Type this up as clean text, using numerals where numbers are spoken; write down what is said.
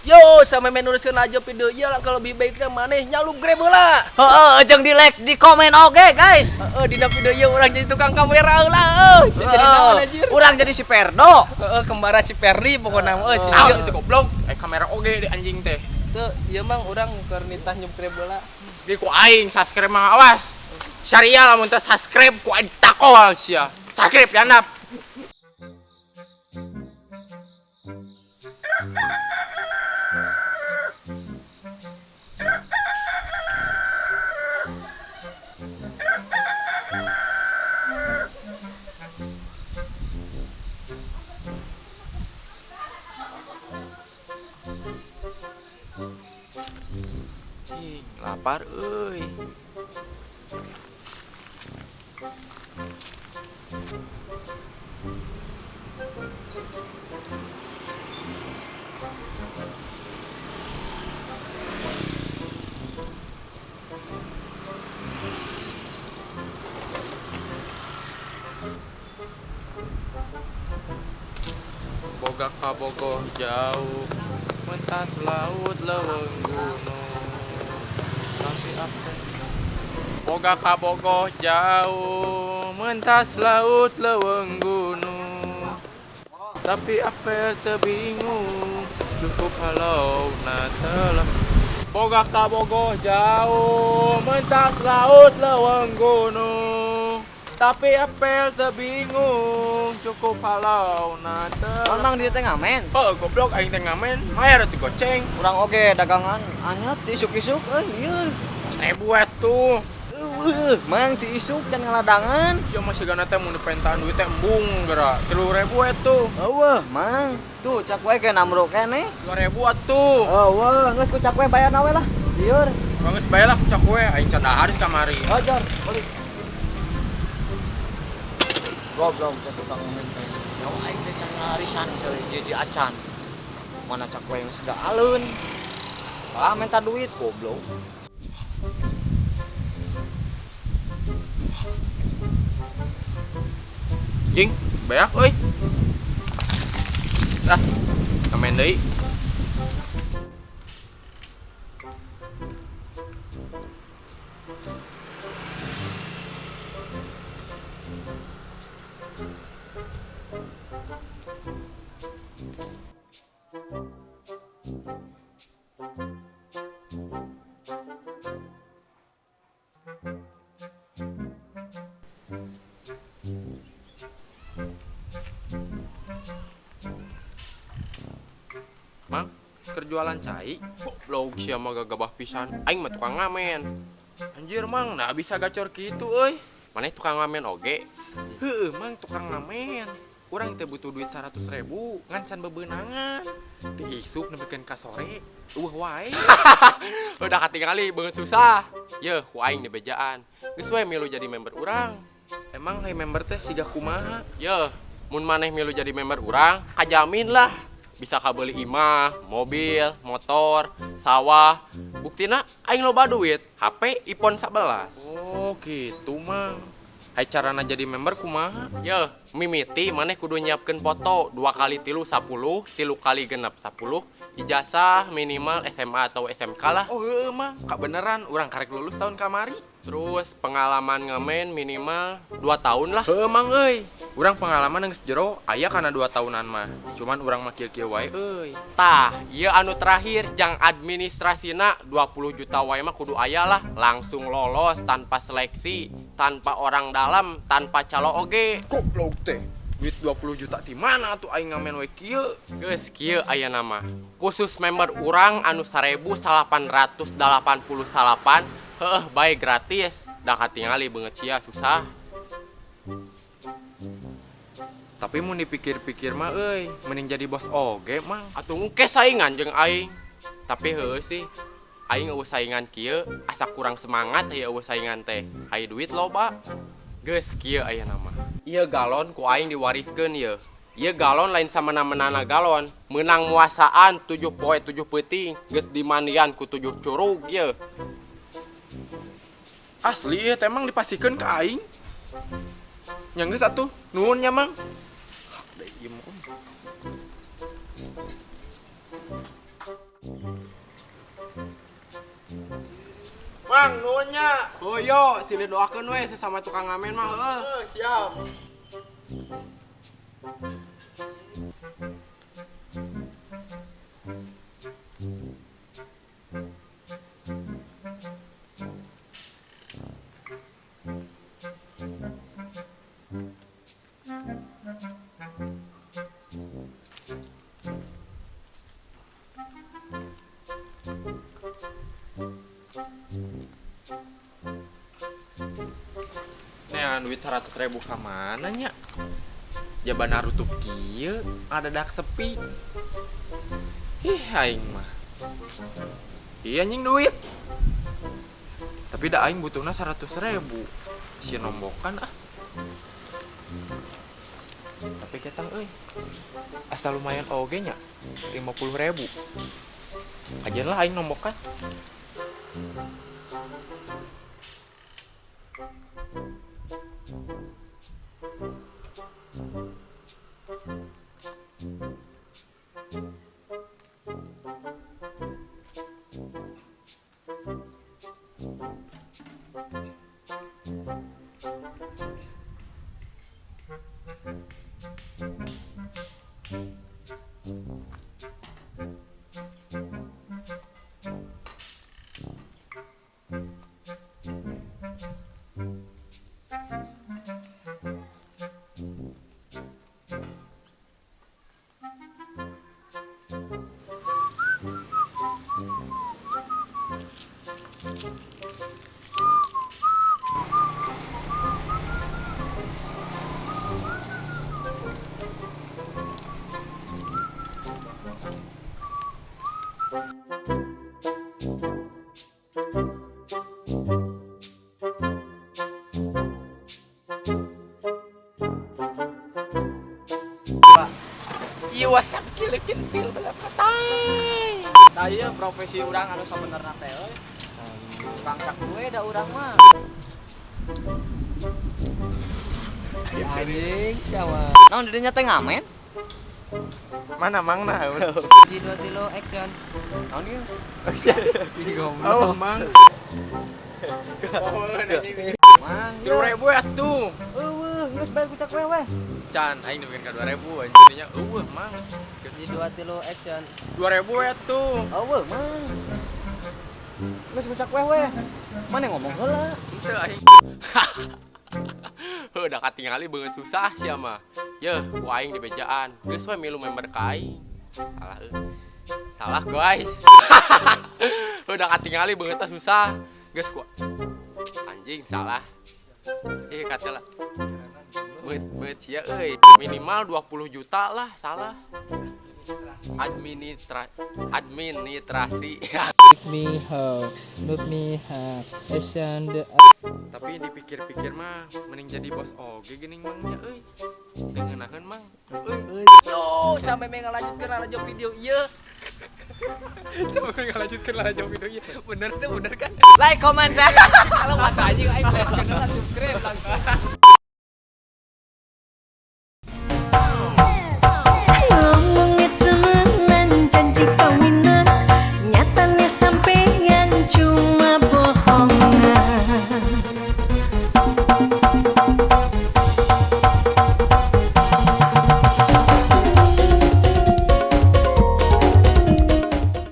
Yo, sampai meneruskan aja video ieu lah, kalau lebih baiknya maneh nyalub grab heula. Heeh, jeung di like, di komen oge, guys. Heeh, dina video ieu urang jadi tukang kamera heula euy. Jadi naon anjir? Urang jadi si Perdo. Heeh, kembaran si Perli pokona mah euy si Ah, ieu. itu goblok. Eh, kamera oge di anjing teh. Teu, ieu mah urang keur nitah nyubgrab heula. Di ku aing subscribe mah awas. Syariah lamun teu subscribe ku aing takol sia. Subscribe diandap. Cing, lapar euy. Boga kabogoh jauh mentas laut leuweung gunung, tapi apa boga kabogoh jauh mentas laut leuweung gunung, tapi apel teu bingung cukup halau na telah. Boga kabogoh jauh mentas laut leuweung gunung, tapi apel teu bingung cukup halau na telah. Mang di teh ngamen. Oh, goblok aing teh ngamen, mayar atuh goceng. Urang oge dagangan anyep ti isuk-isuk euy ieu. Ribu atuh. Eueuh, mang ti isuk can ngaladangan. Sia mah sigana teh mun dipentaan duit teh embung geura. 3.000 atuh. Eueuh, mang. Tuh cak we ge namro keneh. 2.000 atuh. Eueuh, geus ku cak we bayar we lah. Lieur. Geus bae lah ku cak we, aing can dahar di kamari. Hajar, balik. Goblok teh tukang ngamen teh. Nyawa aing teh can ngarisan coy, jiji acan. Mana cak we geus alun. Ah, minta duit goblok. Jing, beak euy. Ah, ngamen deui. Mang, keur jualan cai, goblok sia mah gagabah pisan. Aing mah tukang ngamen. Anjir mang, nah bisa gacor kitu euy. Maneh tukang ngamen oge? Heueuh mang, tukang ngamen. Urang teh butuh duit 100.000, ngan can bebeunangan. Ti isuk nepikeun ka sore, eueuh wae. Udah katingali beungeut susah. Yeuh, ku aing dibejaan. Geus we milu jadi member urang. Emang hai member teh siga kumaha? Yeuh, mun maneh milu jadi member urang, kajamin lah bisa kabeli imah, mobil, motor, sawah. Buktina aing loba duit, HP iPhone 11. Oh, gitu mang. Hai carana jadi member kumaha? Yeuh, mimiti maneh kudu nyiapkeun foto 2 kali 3 10, 3 kali genep 10, ijazah minimal SMA atau SMK lah. Oh heueuh mang, kabeneran urang karek lulus tahun kamari. Terus pengalaman ngamen minimal 2 tahun lah. Heueuh mang euy. Urang pengalaman geus jero aya kana 2 tahunan mah. Cuman urang mah kieu-kieu wae euy. Tah, ieu anu terakhir jang administrasina 20 juta wae mah kudu aya lah, langsung lolos tanpa seleksi, tanpa orang dalam, tanpa calo oge. Goblok teh. Duit 20 juta di mana tuh aing ngamen we kieu? Geus kieu aya nama. Khusus member urang anu 1888, heueuh bae gratis. Da katingali beungeut sia susah. Tapi mun dipikir-pikir mah euy, mending jadi bos oge mang. Atuh engke saingan jeung aing. Tapi heueuh sih, aing eueuh saingan kieu asa kurang semangat ieu eueuh saingan teh. Aya duit loba. Geus kieu aya nama. Ieu galon ku aing diwariskeun ieu. Ieu galon lain samena-menana galon, meunang muasaan 7 poe 7 peuting, geus dimandian ku 7 curug ieu. Asli ieu teh emang dipasihkeun ka aing. Nya geus atuh, nuhun nya mang. Ieu mah. Mang, nuhun nya. Hoyo, silih doakeun we sesama tukang ngamen mah heuh. Siap. Neangan duit 100.000 ka mana nya? Jabana rutup kieu, adadak sepi. Ih, aing mah. Iya anjing duit. Tapi da aing butuhna 100.000. Si nombokan ah. Tapi ketang euy. Asa lumayan oge nya. 50.000. Kajian lah aing nombokan. Iya WhatsApp kile kentil balap katai. Tah ieu profesi urang anu sabenerna teh euy. Tukang cakwe da urang mah. Anjing siapa? Naon di dinya teh ngamen? Mana mang nah? 1 2 3 action. Naon ieu? Oh, mang. Mang. 3.000 atuh. Eueuh, geus bae ku cakwe we. Can aing nemuin ka 2.000 anjingnya eueuh mang. 1 2 3 action. 2.000 atuh. Eueuh mang. Geus ku cakwe we. Mana ngomong heula? Henteu aing. Heuh da katingali beungeut susah sia mah. Yeuh, ku aing di bejaan. Geus we milu member ka aing. Salah euy. Salah guys. Heuh da katingali beungeutna susah. Geus ku anjing salah. Kata lah. Beut sia euy. Minimal 20 juta lah, salah. Administrasi. Me how, not me how, action the. Tapi dipikir-pikir mah mending jadi bos oge geuning mang nya euy. Teu ngeunaheun mang. Euy. Yo, sampai me ngalanjutkeun lalajo video ieu. Sampai ngalanjutkeun lalajo video ieu. Bener teh bener kan? Like, comment, share. Kalau kata anjing aing subscribe langsung.